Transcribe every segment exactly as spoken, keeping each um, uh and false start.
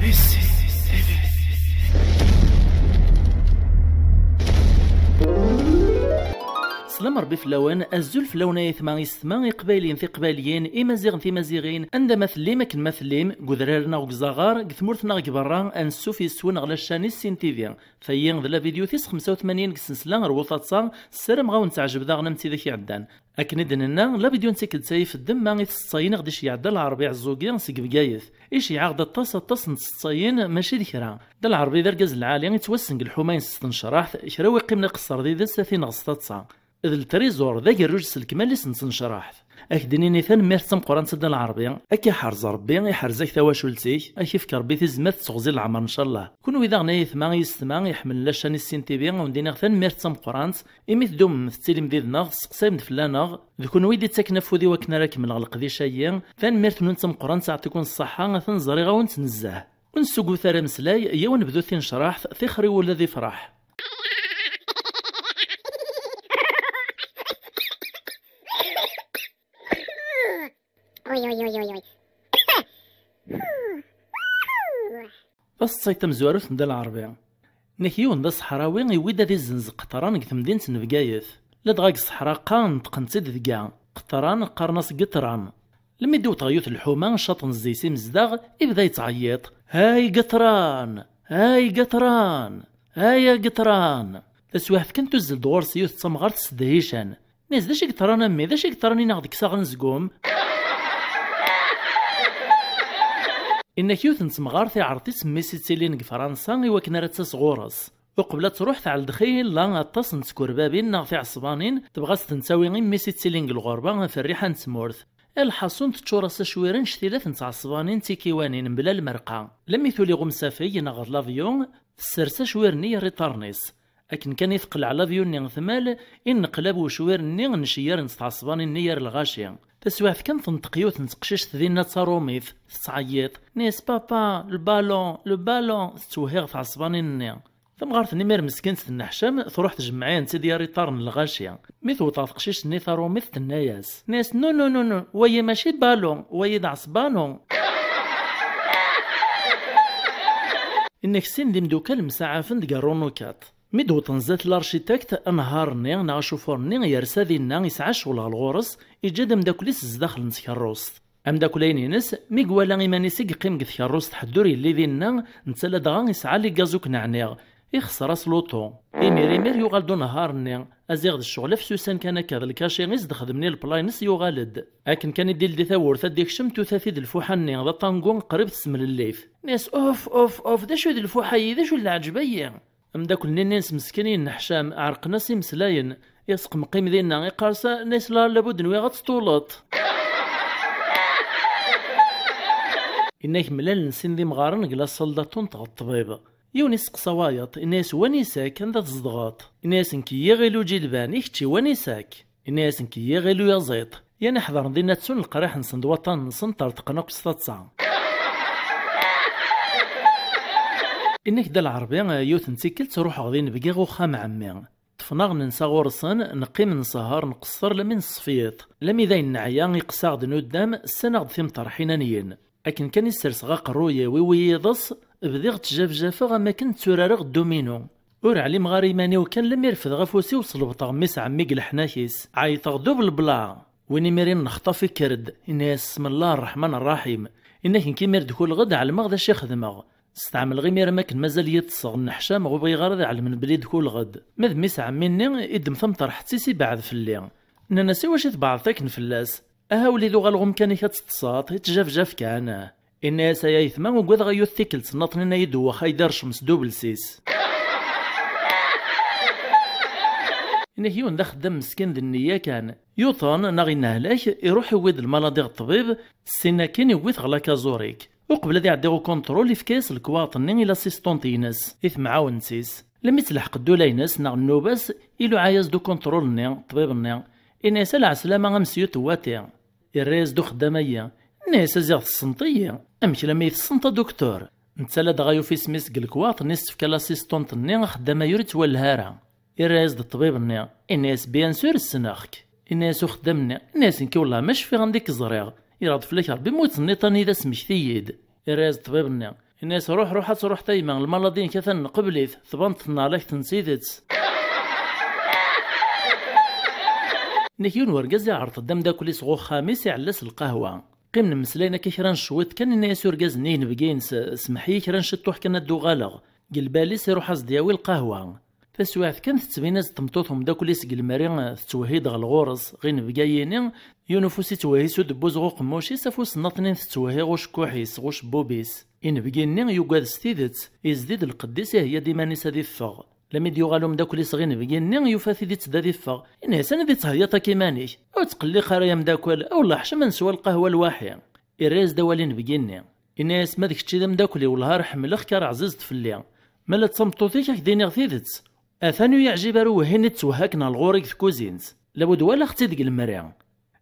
Slam Rebbi fell-awen, azul fell-awen ay atma isetma, iqbayliyen tiqbayliyin, imaziɣen timaziɣin, anda ma tellim, akken ma tellim, deg udrar neɣ deg uzaɣar, deg tmurt neɣ deg berra, ansuf yes-wen ɣer la chaîne Issin T V. Tayi d la vidéo tis xemsa u tmanyin deg sensla ar Wutaṭsa, ssarameɣ-awen teɛjeb daɣen am tidak iɛeddan. Akken i d-nenna, la vidéo n tikkelt-a ifeddem ma i tseṭṭayin i ɣ-d-iceyyeɛ Dda Lɛerbi Ɛeẓẓugi seg Bgayet. Iceyyeɛ-aɣ-d aṭas, aṭas n tseṭṭayin, mačči d kra. Dda Lɛerbi d argaz lɛali, ittwassen deg lḥuma-ines s tnecraḥt, kra wi qqimen iqeṣṣer did-s a t-ineɣ s taḍsa. D ltrizur, d agerruj s lekmal-is n tnecraḥt. Ad k-d-nini tanemmirt d tameqqrant a Dda Lɛerbi, ad k-iḥrez Rebbi, iḥrez-ak tawacult-ik, ad k-ifk Rebbi tizmert d teɣzi n leɛmer ncallah. Kunwi daɣen ay atma, ay yessetma, iḥemmlen la chaîne Issin T V, ad wen-d-iniɣ tanemmirt d tameqqrant, imi teddumem tettilim did-neɣ, tesseqsayem-d fell-aneɣ, d kunwi i d-ittaken afud i wakken ara kemmleɣ leqdic-agi, tanemmirt-nwen d tameqqrant, yeɛṭikum ṣṣeḥḥa, atan ẓriɣ-awen-tt nezzeh. Ur nessugut ara ameslay, yaw nebdu tinecraḥt, tixri ula d ifraḥ. Uy, uy, uy, uy, uy. Taseḍsayt tamezwarut n Dda Lɛerbi. Nek yiwen d aṣeḥrawi iwwi-d ad izzenz qeṭran deg temdint n Bgayet. Ladɣa deg ṣṣeḥra qqaren neṭqen-tt-id deg-a. Qeṭran qqaren-as Geṭran. Lmi d-iwweḍ ɣer yiwet n lḥuma, caṭ n zzey s imezdaɣ, ibda yettɛeyyiṭ: "Ay Geṭran! Ay Geṭran! Ay a Geṭran!" Taswiɛt kan tuzzel-d ɣur-s yiwet d tamɣart s ddehican. Nni-as: "D acu i yeḍran a mmi? D acu i yeḍran i neɣ deg-s anezgum?" Inna-k yiwet n temɣart iɛreḍ-itt mmi-s ittilin deg Fransa i wakken ara d-tas ɣur-s. Uqbel ad truḥ, teɛled xilla aṭas n tkurbabin neɣ tiɛesbanin, tebɣa ad s-tent-tawi i mmi-s ittilin deg lɣerba ɣef rriḥa n tmurt. Lḥaṣun teččur-as acwir annect-ilat n tɛesbanin d tikiwanin mebla lmerqa. Lemmi tuli ɣer umsafeg neɣ ɣer l'avion, tessers acwir-nni ɣer iṭarren-is. Akken kan i teqleɛ l'avion-nni tmal, inneqlab ucwir-nni nceyyer-tt tɛesbanin-nni ɣer lɣaci. Taswiɛt kan tenṭeq yiwet n teqcict dinna d taṛumit, tettɛeyyiḍ, nni-as: "Papa, le ballon, le ballon!" Tettwehhiɣ tɛesbanin-nni. Tamɣart-nni imir meskint tenneḥcam, truḥ tjemmeɛ-itt-id ɣer iṭarren n lɣaci. Mi tewweḍ ɣer teqcict-nni taṛumit, tenna-yas, nni-as: "Non, non, non, non, wayi mačči ballon, wayi d ɛesbanu." Inna-k sin d imdukal msaɛafen deg ṛunukat. Mi d-wwḍen zdat l'architecte, anehhar-nni neɣ acufur-nni yersa dinna, yesɛa ccɣel ɣer ɣur-s, iǧǧa-d ameddakel-is zdaxel n tkerrust. Ameddakel-ayen-ines, mi iwala iman-is i yeqqim deg tkerrust, ḥedd ur yelli dinna, netta ladɣa yesɛa les gaz akk n ɛniɣ, ixṣer-as luṭu. Imir imir yuɣal-d unehhar-nni, aziɣ d ccɣel afsusan kan akka, d lkaci i s-d-xedmen i lepla-ines yuɣal-d. Akken kan i d-ildi tawwurt ad d-ikcem, tuta-t-id lfuḥa-nni d aṭangu qrib tessemlellif. Nni-as: "Uf, uf, uf, d acu d lfuḥ-ayi, d acu d leɛǧeb-ayi?" Ameddakel-nni-ines meskin yenneḥcam, ɛerqen-as imeslayen. Yesqemqim dinna, iqqar-as: "Nni-as la, labud nwiɣ ad teṭṭuleḍ." Inna-k mlalen sin d imɣaren deg la salle d'attente ɣer ṭṭbib. Yiwen isteqsa wayeḍ, inna-yas: "Wanis-ak, anda tzedɣeḍ?" Inna-yas: "Nekk yiɣil uǧilban, i kečči wanis-ak?" Inna-yas: "Nekk yiɣil uyaẓiḍ." Yan iḥedren dinna ttun leqriḥ-nsen d waṭṭan-nsen, ṭerṭqen akk s taḍsa. Inna-k Dda Lɛerbi, yiwet n tikkelt ruḥeɣ d inebgi ɣer uxxam ɛemmi. Ṭṭfen-aɣ nensa ɣur-sen, neqqim nsehher nqeṣṣer lami neṣṣef yiḍ. Lami d ayen neɛya, iqqes-aɣ-d nuddam, ssan-aɣ-d timeṭreḥin ad nyen. Akken kan i sserseɣ aqerruy-iw i wiyiḍes, bdiɣ ttjafjafeɣ am akken tturareɣ ddominu. Ur ɛlimeɣ ara iman-iw kan lemmi refdeɣ afus-iw, ṣelbeṭeɣ mmi-s ɛemmi deg leḥnak-is. Ɛeyṭeɣ dub lebla. Win imir i nexṭaf ikker-d, inna-yas: "Smellah rreḥman rraḥim." Inna-k nekk imir d-kuleɣ-d, ɛelmeɣ d acu i xedmeɣ. Steɛmleɣ imir am akken mazal yiḍeseɣ nneḥcam, ur bɣiɣ ara ad ɛelmen belli d-kuleɣ-d. Ma d mmi-s ɛemmi-nni, iddem tameṭreḥt-is ibeɛɛed fell-i. Nnan-as: "Iwacu i tbeɛɛdeḍ akken fell-as? Aha wlid uɣal ɣer umkan-ik ad teṭṭseḍ, ittjafjaf kan." Inna-yas: "Ay ayetma, ugadeɣ a yiwet tikkelt nnaṭnin ad yi-d-wwax ay d-ircem s dubelsis." Inna-k yiwen d axeddam meskin d nniya kan. Yuḍen neɣ yennehlak, iruḥ iwwi-d lmaladi ɣer ṭṭbib, ssin akin iwwi-t ɣer lakazurik. Uqbel ad iɛeddi ukunṭrul, ifka-yas lekwaɣeḍ-nni i lasisṭunt-ines, i temɛawent-is. Lmi tt-leḥq ddula-ines neɣ nnuba-s, iluɛa-yas-d ukunṭrul-nni, ṭṭbib-nni. Inna-yas: "A lɛeslama a mesyu Tewwati." Irra-yas-d uxeddam-ayi: "Nni-as a ziɣ tessneḍ-iyi. Amek lammi i tessneḍ a duktur?" Netta ladɣa yufa isem-is deg lekwaɣeḍ-nni s-tefka lasisṭunt-nni, axeddam-ayi ur ittwelleh ara. Irra-yas-d ṭṭbib-nni, inna-yas: "Bien sûr, ssneɣ-k." Inna-yas uxeddam-nni, inna-yas: "Nekki wellah ma cfiɣ anda i k-ẓriɣ. Irɣed fell-ak Ṛebbi ma ur tenniḍ anida, smekti-yi-d." Irra-yas ṭṭbib-nni: Inna-yas: "Ruḥ, ruḥ, ad truḥ tayma, lmaladi-inek atan nqebl-it, tban-d tneɣlakt n tidet." Nek yiwen wergaz iɛreḍ-d ameddakel-is ɣer uxxam-is, iɛella-s lqahwa. Qqimen mmeslayen akka kra n cwiṭ kan, inna-yas urgaz-nni i inebgi-ines: "Semmeḥ-iyi kra n ciṭuḥ kan ad d-uɣaleɣ." Deg lbal-is iruḥ ad s-d-yawi lqahwa. Taswiɛt kan, tettbin-as-d tmeṭṭut umeddakel-is deg lemri, tettwehhi-d ɣer ɣur-s, ɣ inebgi-nni, yiwen ufus ittwehhi s udebbuz ɣ uqemmuc-is, afus nnaṭnin tettwehhi ɣ ucekkuḥ-is, ɣ ucebbub-is. Inebgi-nni yugad s tidet, izdi-d lqedd-is, iheyya-d iman-is ad iffeɣ. Lami d-yuɣal umeddakel-is ɣ inebgi-nni, yufa tidet d ad iffeɣ. Inna-yas: "Anida i tettheyyaḍ akk iman-ik? Ur ttqelliq ara ay ameddakel, a wellah ḥcem ad neswa lqahwa lwaḥi." Irra-yas-d awal inebgi-nni. Inna-yas: "Ma d kečč i d ameddakel-iw, wellah ar ḥemmleɣ-k, ar ɛzizeḍ fell-i. Ma la d tameṭṭut-ik, ad k-d-iniɣ tidet. Atan ur yeɛjib ara uwehhi-nni d ttwehhaken ɣer ɣur-i deg tkuzint. Labud walaɣ-tt-id deg lemri."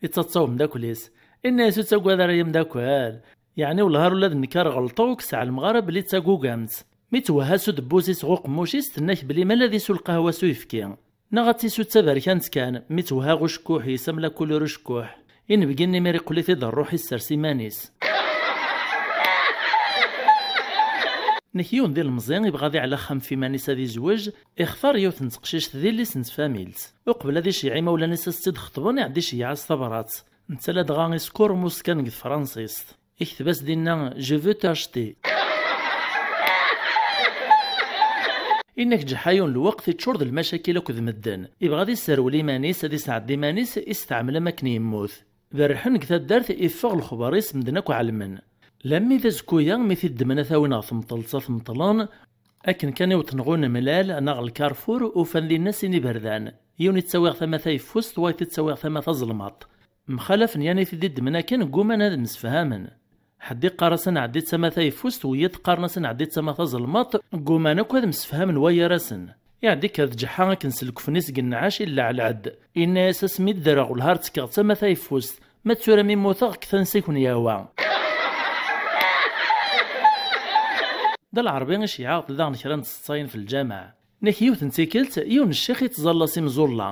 Ittaḍsa umeddakel-is. Inna-yas: "Ur ttagad ara ay ameddakel. Yeɛni wellah ar ula d nekk ar ɣelṭeɣ, ur k-sɛelmeɣ ara belli d tagugamt. Mi twehha s udebbuz-is ɣ uqemmuc-is, tenna-k belli ma la d isu lqahwa s uyefki. Neɣ ad tisu d taberkant kan, mi twehha ɣ ucekkuḥ-is am la couleur ucekkuḥ." Inebgi-nni imir iqqel-it-id rruḥ, issers iman-is. Nek yiwen d ilemẓi ibɣa ad iɛla axxam f iman-is, ad izweǧ, ixtar yiwet n teqcict d illi-s n tfamilt. Uqbel ad iceyyeɛ imawlan-is ad s-tt-id-xeṭben, iɛedda iceyyeɛ-as tabrat. Netta ladɣa iskurmus kan deg tefransist. Ikteb-as dinna: "Je veux t'acheter." Inna-k ǧeḥḥa yiwen lweqt iččur d lmacakil akked medden. Ibɣa ad isserwel iman-is, ad isɛeddi iman-is, isteɛmel am akken yemmut. Berrḥen deg taddart, iffeɣ lexber-is, medden akk ɛelmen. Lammi d azekku-ya, mi t-id-ddmen ad t-awin ɣer temṭelt, ad t-meṭlen. Akken kan iweṭ neɣ unemlal neɣ lkarfur, ufan dinna sin iberdan. Yiwen ittawi ɣer tama tayeffust, wayeḍ ittawi ɣer tama tazelmaḍt. Mxalafen, yerna i t-id-ddmen akken, gguman ad msefhamen. Ḥedd iqqar-as ad nɛeddi d tama tayeffust, wiyiḍ qqaren-as ad nɛeddi d tama tazelmaḍt, gguman akk ad msefhamen waygar-asen. Iɛedda ikker d ǧeḥḥa akken s lekfen-is deg nnɛac, illeɛleɛ-d. Inna-yas: "Asmi d-ddreɣ wellah ar ttekkeɣ d tama tayeffust, ma d tura mi mmuteɣ kkten-as i ken-yehwa." Dda Lɛerbi iceyyeɛ-aɣ-d daɣen kra n tseṭṭayin f lǧameɛ. Nek yiwet n tikkelt, yiwen n ccix ittẓalla s imẓulla,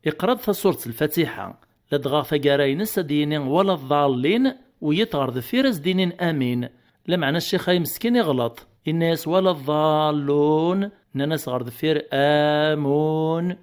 iqra-d tasuret Lfatiḥa. Ladɣa taggara-ines ad d-yini: "Wala ḍallin", wiyiḍ ɣer deffir ad s-d-inin: "Amin." Lameɛna ccix-a imeskin iɣleṭ, inna-yas: "Wala ḍallun", nnan-as ɣer deffir: "Amun."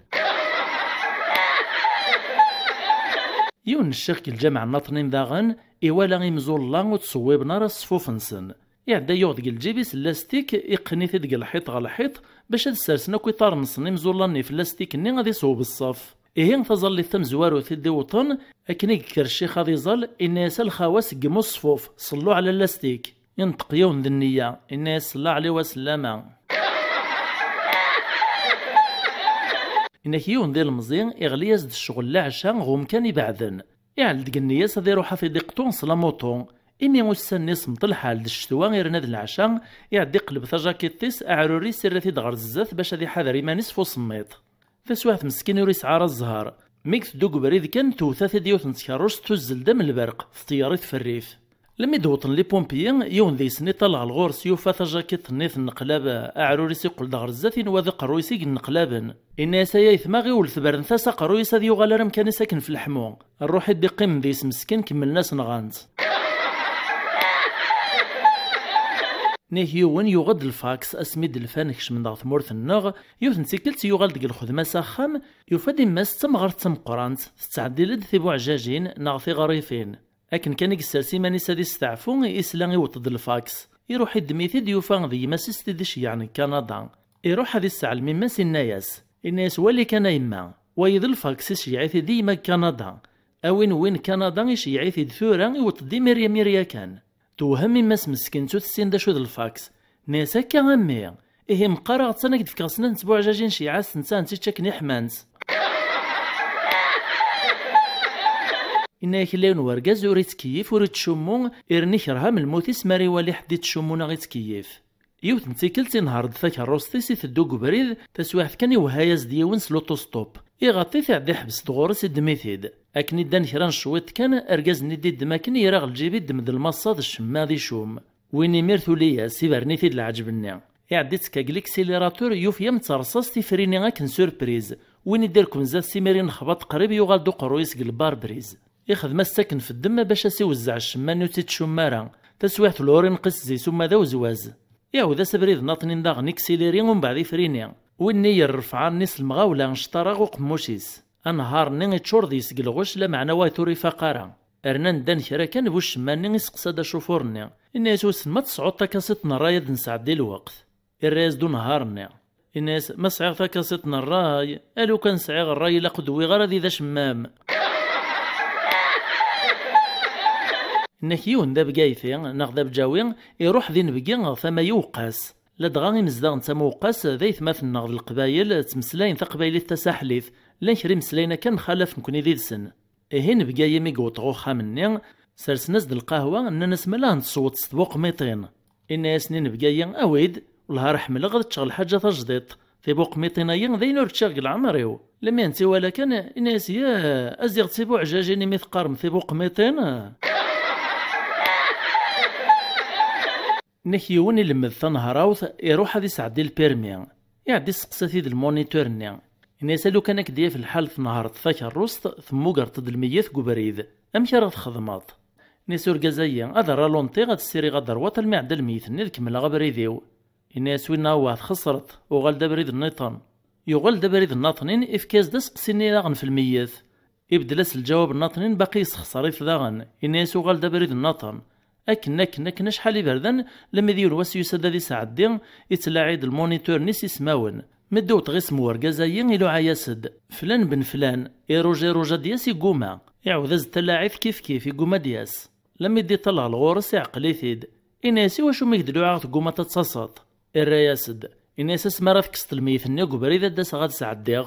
Yiwen n ccix deg lǧameɛ nnaṭnin daɣen iwala imẓulla ur ttṣewwiben ara ṣṣfuf-nsen. Iɛedda yuɣ deg lǧib-is llastik, iqqen-it-id deg lḥiṭ ɣer lḥiṭ, bac ad ssersen akk iṭarren-nsen imẓulla-nni f llastik-nni ad iṣewweb ṣṣef. Ihi taẓallit tamezwarut i d-iwṭen, akken i yekker ccix ad iẓal, inna-yas: "A lxawa, seggem uṣfuf, ṣellu ɛla llastik." Inṭeq yiwen d nniya, inna-yas: "Ṣella ɛli wa sellama." Inak yiwen d ilemẓi, iɣli-yas-d ccɣel leɛca ɣ umkan ibeɛden. Iɛell deg nneyya-s ad iruḥ ad t-id-iqṭu s lamuṭu. Imi ussan-nni semmeḍ lḥal d ccetwa, irna d leɛca, iɛedda iqleb tajakiṭ-is, aɛrur-is irra-t-id ɣer zdat bac ad iḥader iman-is f usemmiḍ. Taswiɛt meskin ur isɛi ara zzher. Mi iteddu deg ubrid kan, tewta-t-id yiwet n tkerrust, tuzzel-d am lberq, tṭeyyer-it f rrif. Lmi d-wwḍen les pompiers, yiwen deg-sen iṭall ɣer ɣur-s, yufa tajakiṭ-nni tenneqlab, aɛrur-is iqqel-d ɣer zdat, inwa d aqerruy-is i yenneqlaben. Inna-yas: "Ay aytma, ɣiwel tebren-as aqerruy-is ad yuɣal ar amkan-is akken f leḥmu." Rruḥ i d-iqqimen deg-s meskin, kemmlen-as nɣan-t. Nek yiwen yuɣ-d lfaks, asmi d-lfan kecmen-d ɣer tmurt-nneɣ, yiwet n tikkelt yuɣal deg lxedma s axxam, yufa-d imma-s d tamɣart d tameqqrant, tettɛeddil-d tibuɛjajin neɣ tiɣrifin. Akken kan i yessers iman-is ad isteɛfu, isla iwweḍ-d lfaks. Iruḥ iddem-it-id, yufa d gma-s-is tid iceyyɛen deg Kanada. Iruḥ ad isseɛlem imma-s, inna-yas, inna-yas: "Wali kan a yemma, wayi d lfaks iceyyeɛ-it-id i yemma deg Kanada. A win win Kanada iceyyeɛ-it-id tura, iwweḍ-d imir imir yakan." Tewhem imma-s meskint, ur tessin d acu d lfaks. Tenna-yas: "Akka a mmi, ihi meqqar-aɣ-tt-an ad k-d-fkeɣ snat n tbuɛjajin ceyyeɛ-as-tent-an tt-iččaken iḥman-tt." Inna-yak: "Illa yiwen wergaz ur ittkeyyif, ur ittcummu, irni kerha am lmut-is mi ara iwali ḥedd ittcummu neɣ ittkeyyif." Yiwet n tikkelt inehher-d takerrust-is, iteddu deg ubrid, taswiɛt kan iwehha-yas-d yiwen s l'auto-stop. Iɣaṭ-it, iɛedda iḥbes-d ɣur-s, iddem-it-id. Akken i ddan kra n cwiṭ kan, argaz-nni d-iddem akken ira ɣer lǧib, iddem-d lmaṣṣa d ccemma ad icum. Win imir tuli-yas, ibren-it-id leɛǧeb-nni. Iɛedda ittekka deg leksiliratur, yufi-am d terṣaṣt ifrini akken surpriz. Win i d-irkun zdat-s imir inexbaṭ qrib yuɣal-d uqerruy-is deg lbarbriz. Ixdem-as-tt akken f ddemma bac ad s-iwezzeɛ ccemma-nni ur tt-ittcum ara. Taswiɛt lɛur inqis zzi-s uma d awezwaz. Iɛawed-as abrid-nni daɣen iksiliri umbeɛd ifrini. Winni yerr lfeɛṛ-nni s lemɣawla, cṭareɣ uqemmuc-is. Anehhaṛ-nni iččur deg-s deg lɣuc, lameɛna wayeḍ ur ifaq ara. Rnan ddan kra kan, bu ccemma-nni iseqsa-d acufuṛ-nni. Inna-yas: "Wissen ma tesɛuḍ takasiṭ n ṛṛay ad nesɛeddi lweqt?" Irra-yas-d unehhaṛ-nni. Inna-yas: "Ma sɛiɣ takasiṭ n ṛṛay, a lukan sɛiɣ ṛṛay, ilaq ur d-wwiɣ ara di d acemmam." Inna-k yiwen d abgayeti neɣ d abǧawi iruḥ d inebgi ɣer tama n Uweqqas. Ladɣa imezdaɣ n tama n Uweqqas d aytmaten-nneɣ d leqbayel, ttmeslayen taqbaylit tasaḥlit, llan kra imeslayen akka mxalaf nekni did-sen. Ihi inebgi-a mi yewweḍ ɣer uxxam-nni, sersen-as-d lqahwa, nnan-as: "Ma la n-tesweḍ s tbuqmiṭin?" Inna-yasen inebgi-a: "Awi-d, wellah ar ḥemmleɣ ad ččeɣ lḥaǧa tajdiṭ. Tibuqmiṭin-ayi d ayen ur ččiɣ deg leɛmer-iw." Lmi tent-iwala kan, inna-yas: "Ya, a ziɣ d tibuɛjajin imi teqqarem tibuqmiṭin?" Nek yiwen ilemmed tanehrawt, iruḥ ad isɛeddi lpirmi. Iɛeddi isteqsa-t-id lmunitur-nni. Inna-yas: "A lukan ad k-d-yaf lḥal tnehreḍ takerrust, temmugereḍ-d lmeyyet deg ubrid, amek ara txedmeḍ?" Inna-yas urgaz-ayi: "Ad ralunṭiɣ, ad ssiriɣ adṛwat almi iɛedda lmeyyet-nni, ad kemmleɣ abrid-iw." Inna-yas winna: "Awah, txeṣreḍ, uɣal-d abrid nniḍen." Yuɣal-d abrid nniḍen, ifka-yas-d aseqsi-nni daɣen f lmeyyet. Ibeddel-as lǧawab nniḍen, baqi yessexṣer-it daɣen. Inna-yas: "Uɣal-d abrid nniḍen." Akken, akken, akken acḥal iberdan, lemmi d yiwen wass yusa-d ad isɛeddi, ittlaɛi-d lmunitur-nni s ismawen. Mi d-iwweḍ ɣ isem n urgaz-ayi, iluɛa-yas-d: "Flan ben flan." Iruja, iruja ad d-yas, iguma. Iɛawed-as-d tallaɛit kif kif, iguma ad d-yas. Lemmi d-iṭal ɣer ɣur-s, iɛqel-it-id. Inna-yas: "Iwacu mi k-d-luɛaɣ teggumaḍ ad d-taseḍ?" Irra-yas-d. Inna-yas: "Asmi ara tekkseḍ lmeyyet-nni deg ubrid ad d-aseɣ ad sɛeddiɣ."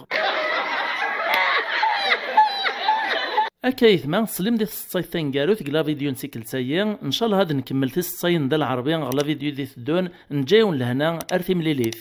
Akka aytma, teslim di tseḍsayt taneggarut deg la vidéo n tikkelt-agi. Ncallah ad nkemmel tiseḍsayin n Dda Lɛerbi ɣer la vidéo i d-iteddun. Neǧǧa-yawen lehna, ar timlilit.